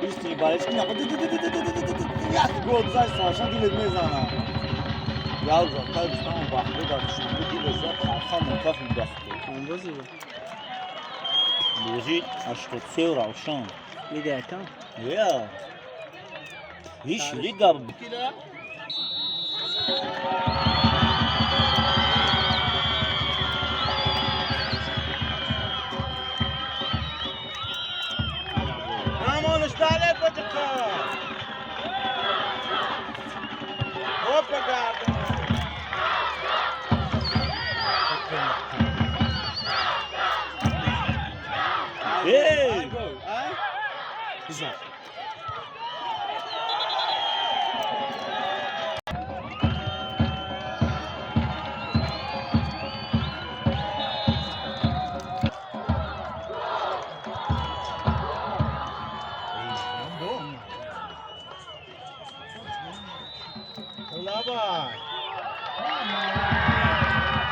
Истини болельщики нахуй як гол зад, совершенно дилет мезана. Я уже как Рустам Бахту дар Душанбе дилет зад, халха мунтаф мебахту. Кадом бозӣ буд? Бозӣ 83 Равшан. Лига якам? Я. Иш лига. Амонаш дале бачака. Опа гардан. Эй! Бизан. Лабай.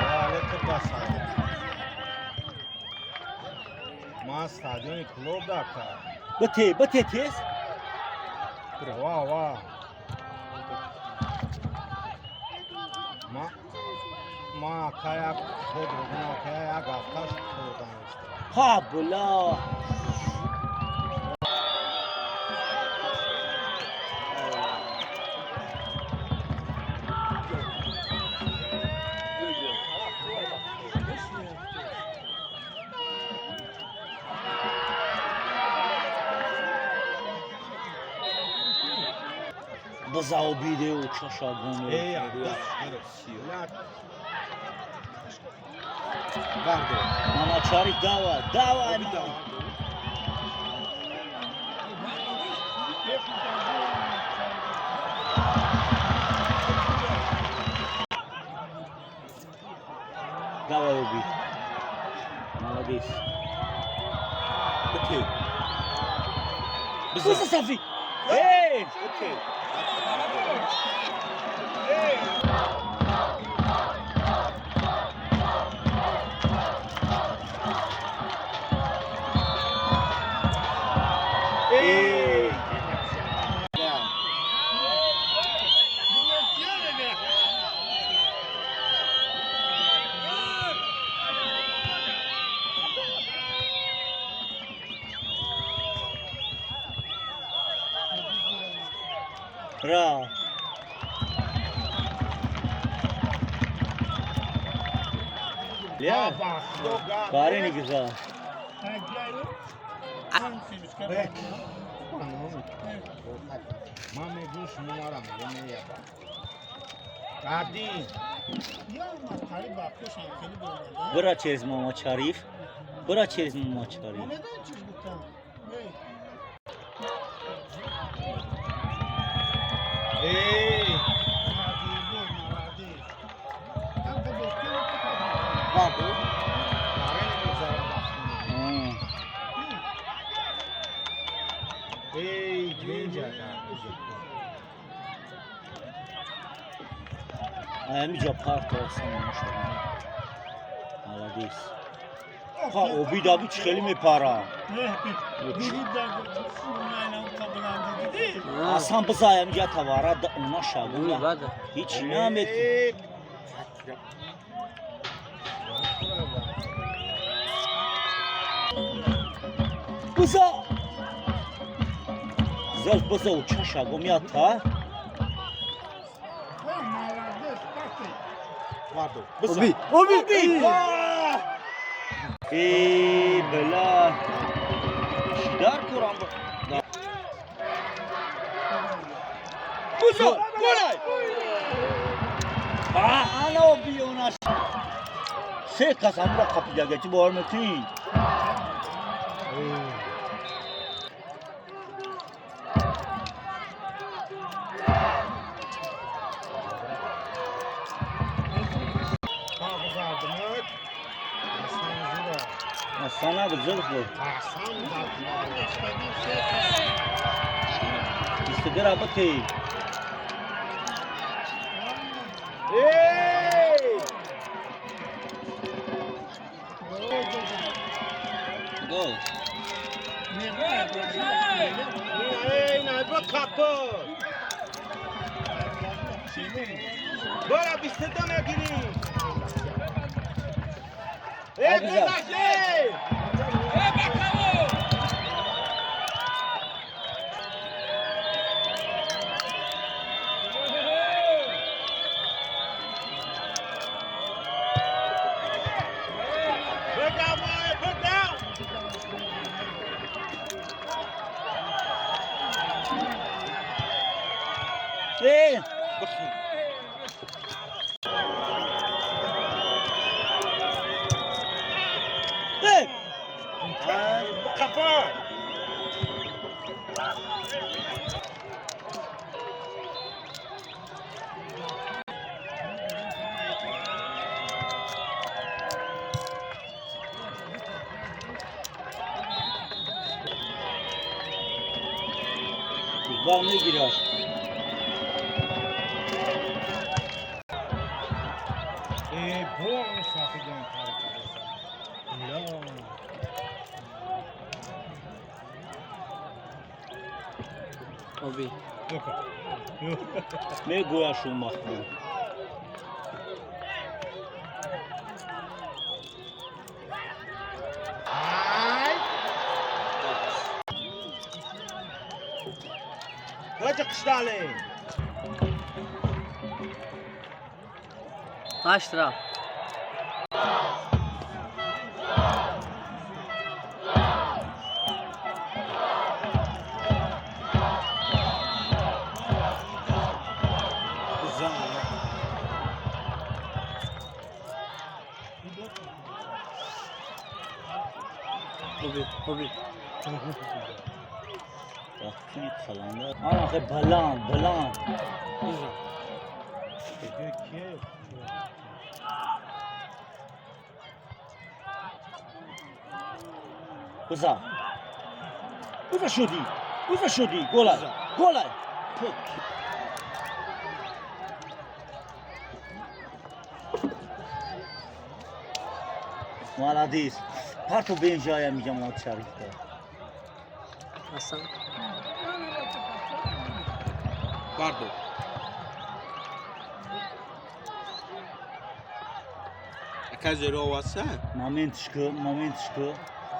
Ваалейкум ассалом. Ман стадиони клуб дака. Бите, бите тез. Ва, ва. Ма ма кая худ ругна кая як ҳафташ хӯрдан аст. Ха була. Биза обидеу чашагону. Эй, Гардо. Мамачариф, давай, давай. Давай, Оби. Молодец. Окей. Биза, Сафи. Эй! Окей. Эй! Ра. Я. Карени güzel. Ман мегӯм шумо мара меяба. Гардин. Бра через Мамачариф. Бра через Мамачариф. Эй! Гардо. Карени мегзарам бахту. Эй, генҷа. Ҳамиҷа парто асан машалла. Молодец. Ха, обид аби чӣ хеле мепара. Асан биза ҳамиҷа тавара она шагуна. Ҳеч намет. Биза. Зал биза уча шагум я та. Гардо. Оби! Оби! Эй, бла. Чидар курам. Биза, голай. А, ана оби она. Се кас амра қапида чӣ бовар мекунӣ? Асана бузург буд. 22 работи. Эй! Гол. Ина, ина, бикапо. Бора 22 мегирӣ. Э, гузаште! Put down, boy, put down. Э! Э! Қафо. Иқбол мегирад. Э, бо сафидан ҳаракат. Ла. Оби. Мегӯяшу махбул. Ай! Раҷа қишдале. 8 рафт. Бизан. Оби, оби. Вақтини қаланда. Ана баланд, баланд. Бизан. Ке? Бизан. Бизан шудӣ. Бизан шудӣ. Голай. Голай. Молодец. Парту бенҷая мегам от шарифта. Асан. Бардо. Ака зеро оваса? Моментишка, моментишка.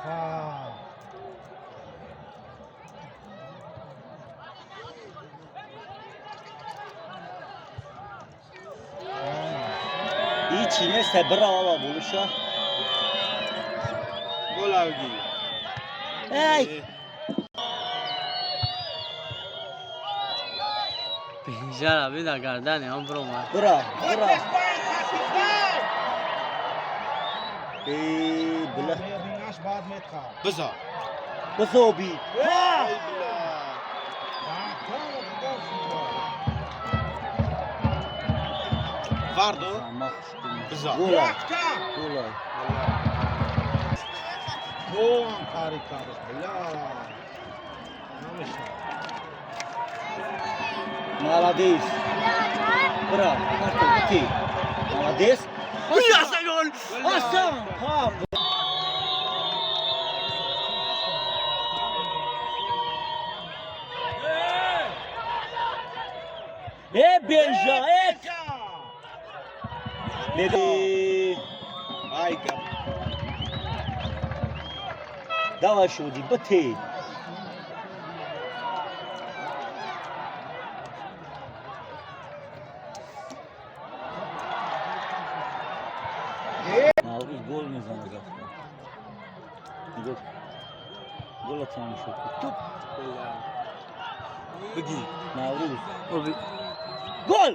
Ха. Ичи нест, бира ава болуша. Гол авги. Эй! Бенҷара бида гардани он биромад. Бира, бира. Эй, била. Мебинаш баъд метха. Биза. Бизоби. Ха! Эй, била. Вардо. Биза. Голай. Рахта! Голай. Бом кари кард. Бла. Намеша. Молодец. Бира, парту, ти. Молодец. Асан гол! Асан! Ха! Э, Бенжа, э! Мега. Ай гап. Давай шуди, бите. Наврӯз гол мезанад завтра. Нигоҳ. Гола тамошо кун. Туп. Биги. Наврӯз. Оби. Гол!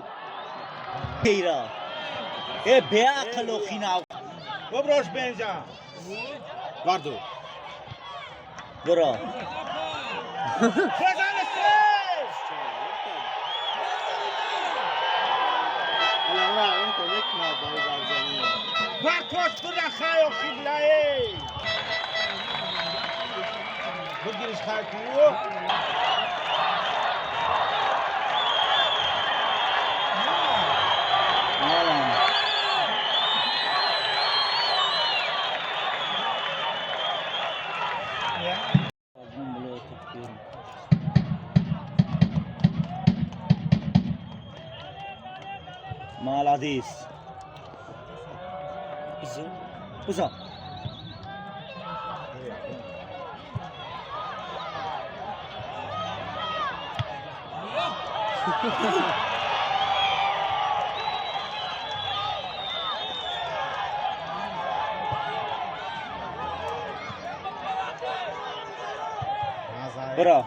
Ҳейра. Э, беақл охина. Боброш бенҷа. Вардо. Бира. Базан се! Ала ура он кӯмак кунад барои барзанӣ. Партош бира хай охи блае. Бигириш хай ку. Алан. Молодец. Биза. Бра.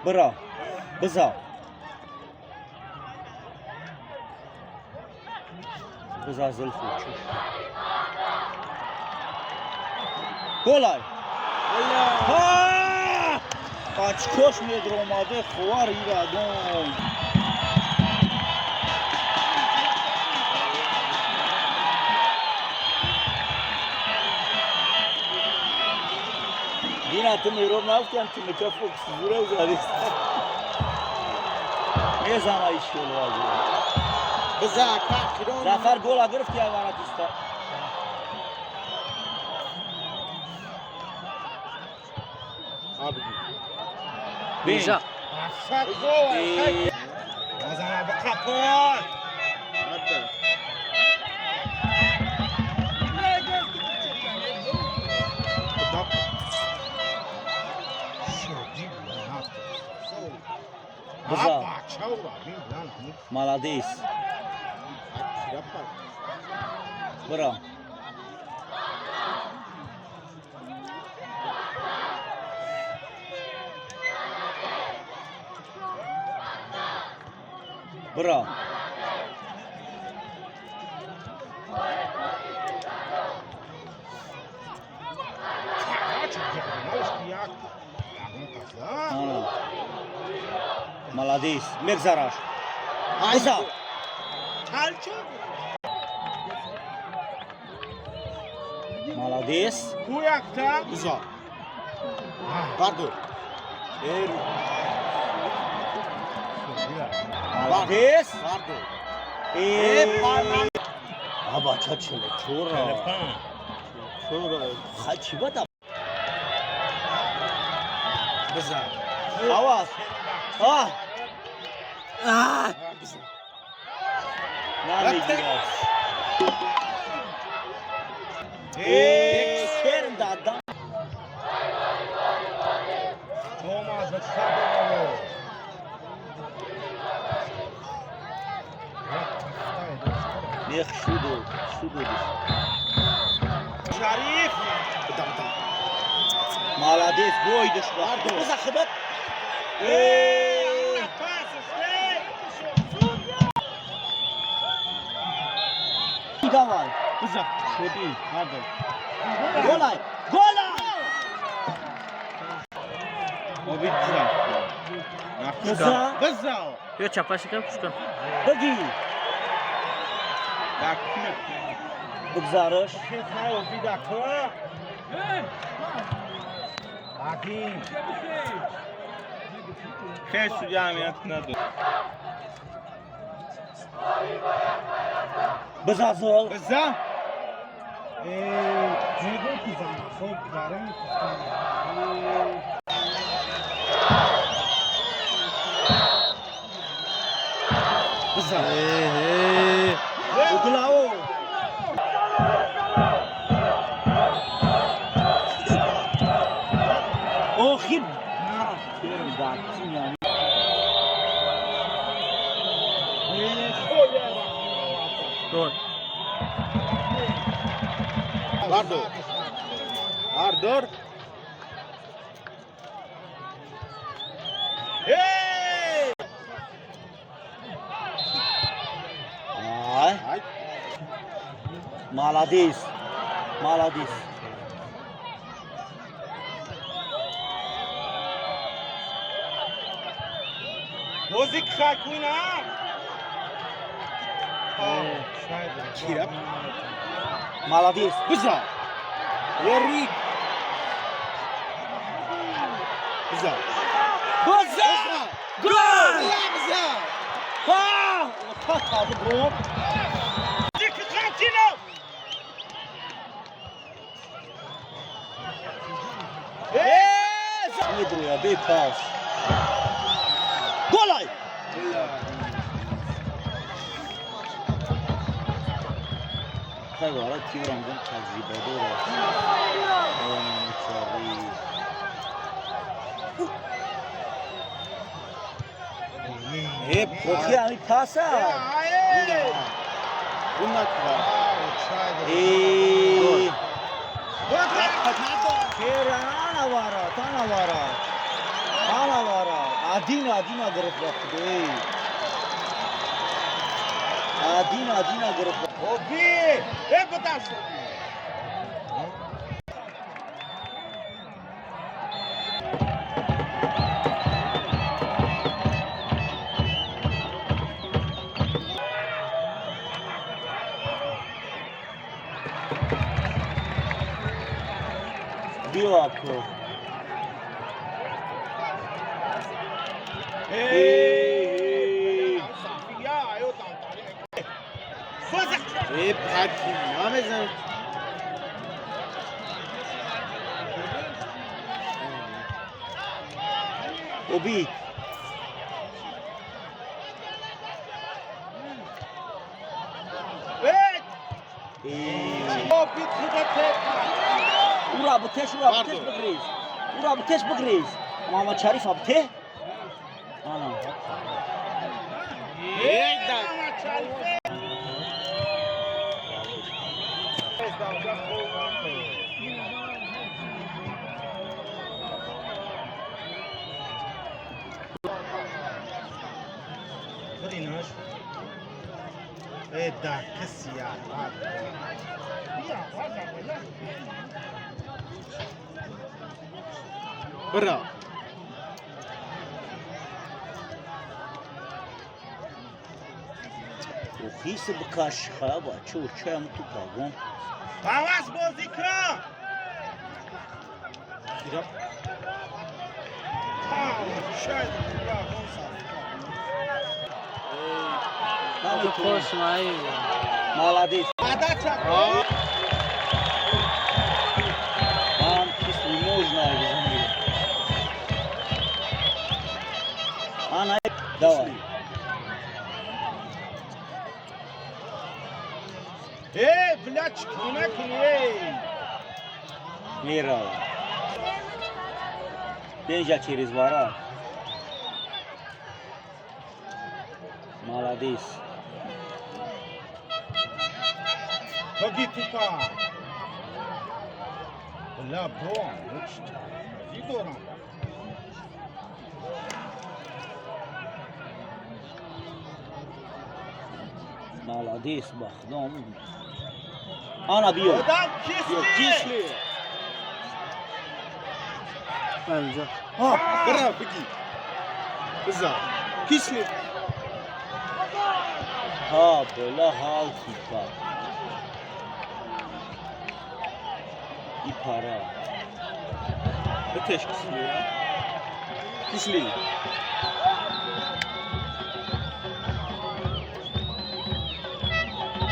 Бра. Биза. Биза зулфу. Голай. Ха! Очкош медромаде хувар ирадон. Дина ту мероб нафтиам ки мека фокс зура задист. Мезана ишкел вази. Биза ака хирон. Зафар гола гирифт я варатиста. Абги. Бинжа. Назана ба қапон. Арда. Биза. Шоди нафт. Биза. Бачаура, бин ан. Молодец. Акирапа. Бра. Бра. Ча ҷаҳоналш ки як ягон қасда. Ана. Молодец. Мегзараш. Биза. Чалчо. Молодец. Ку якта? Биза. Бардор. Эр. Молодец. Бардор. Э, пана. А бача челе чора. Телефон. Чора. Ха чи бада? Биза. Аваз. А! А! Биза. Намегирад. Э, керм дадам. Тома за сабо. Мех шудо, шудо. Шариф. Биза биза. Молодец, бойдиш. Бардор. Биза хидат. Э! Давай. Биза. Шуди. Бардор. Голай. Голай! Обид биза. Биза. Биза. Ё чапашика пушка. Баги. Так кина. Бигзараш. Хай обида ко. Агин. Хей судья аҳамият надод. Биза зол. Биза. Э, мегӯ ки зана хоб дарони куфтан. Биза. Э, Углао. Охир. Керм датин ями. Гол. Бардор. Бардор. Эй! Ай. Ай. Молодец. Молодец. Бозик хакуна. Кирап. Молодец. Биза. Ерик. Биза. Биза! Гол! Биза. Ха! Тақады бром. Хакино. Э! Медруя, бе пас. Голай! Акай вара киврам гум таҷриба дорад. Мамачари. Э, похи ами паса. Э. Херана вара, тана вара. Тана вара. Один один гирифт вақт. Один один гирифт. Оби! Э, буташ! Биё ако. Э. Э, паки, намезан. Обид. Э! Э. Обид худат. Ура бутеш, ура бутеш бигриз. Ура бутеш бигриз. Мамачариф абте. Ана. Э, да. Э, да, кисия. Бра. Ухиси бикаш хаба, чу чам ту пагон. Аваз бозӣ кун! Кира. Кош маи. Молодец. Подача. Вам кислый можно объяснить. Ана, давай. Э, бля, чикона кунӣ, эй! Мерава. Бенжа через вора. Молодец. Баги тука. Бля, бро, чӣ дорам? Молодец, бахдом. Ана биё. Одам Биё, кисли! кисли. Анҷо. Бра, бигӣ. Бизан. Кисли. Ха, бля, хал типа. И пара. Битеш кисли. Кисли.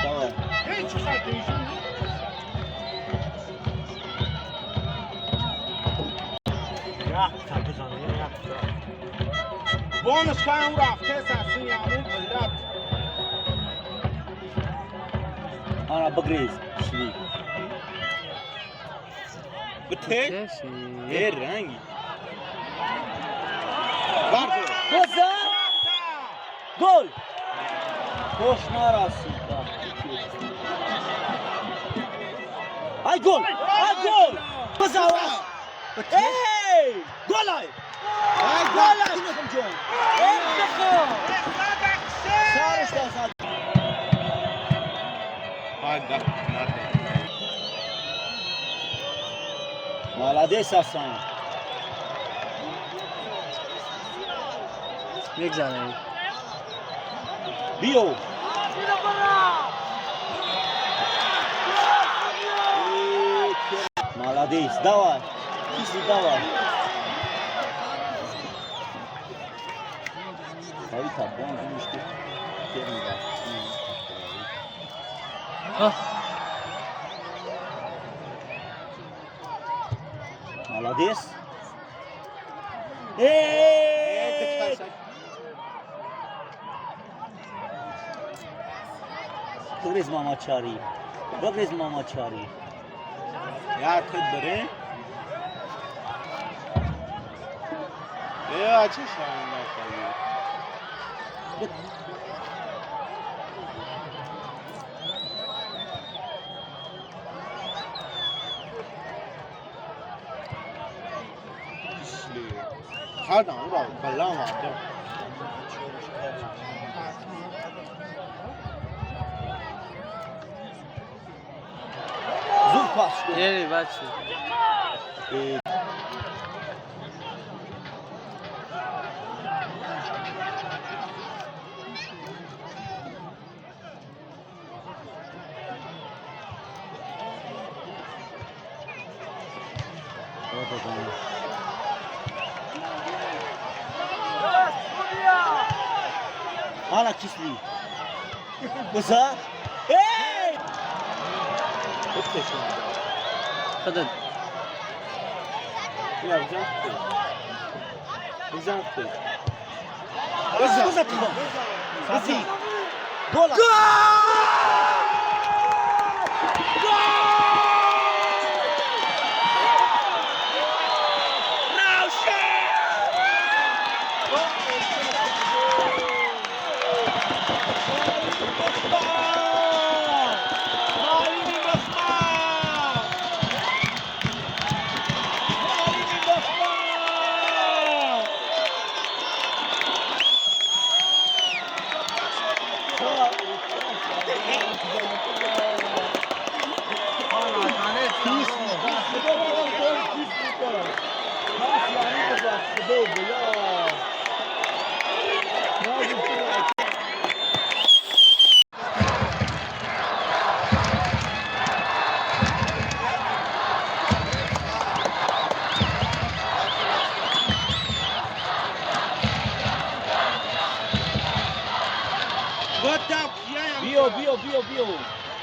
Давай. Эй, чӣ қадр Якта бизан, якта. Бонус каям рафтес асын яму блядь. Ана бигриз. Кисли. Битеш. Кеши. Э, ранги. Бардор. Боза! Гол! Кош нарасид. Ай гол! Ай гол! Боза! Эй! Голай! Ай, Голай! Ҷон! Ифтихор! Сараш дасад. Ай, да. Надо. Молодец, Асан. Мегзанем. Биё. Молодец, давай. Кисли, давай. Давай так, он думаешь, первый раз. А. Молодец. Эй! Бигриз, Мамачари. Бигрез мамачари. Я тед бре. Э, чӣ шарманда кардӣ? Кардам, ура, балам варда. Зуд пас шуд. Ели бачи. Ана кисли. Буза. Эй! Худат. Я взял. Взял. Буза тиба. Бузи. Гола. Биё, биё, биё, биё.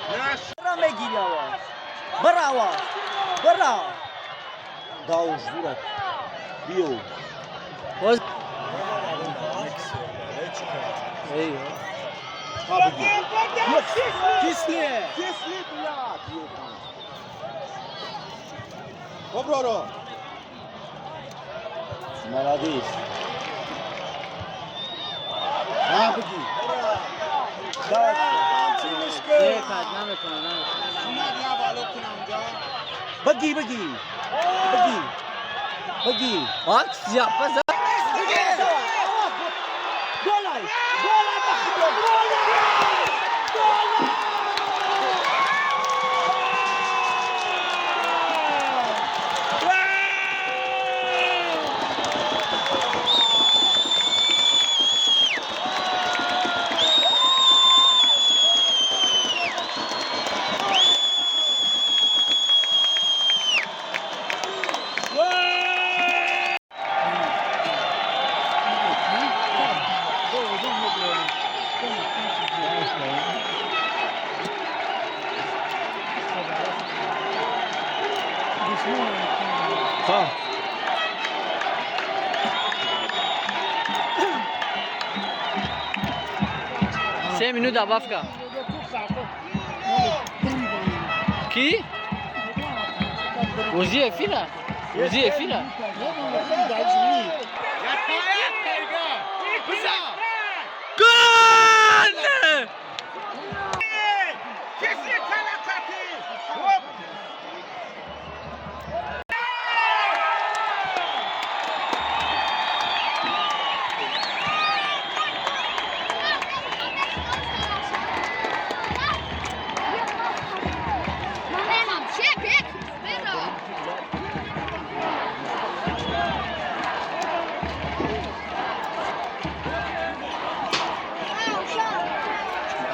Бара мегири аввал. Бара аввал. Бара. Дауш дурак. Биё. Боз. Эй. Кисли! Кисли, блядь! Оброро! Молодец. Ҳа, бигӣ. Давай. Э, кад намекунам, намекунам. Баги, баги. Баги. Баги. Акс, я паза. Голай! Голай, бахудо! Голай! Голай! Ха. Се минут добавка. Ки? Бозии эфира? Бозии эфира? Гол! Кисли калакати! Оп!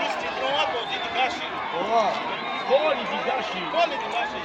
Кисли дрома бози дигаши. Голи дигаши. Голи дигаши.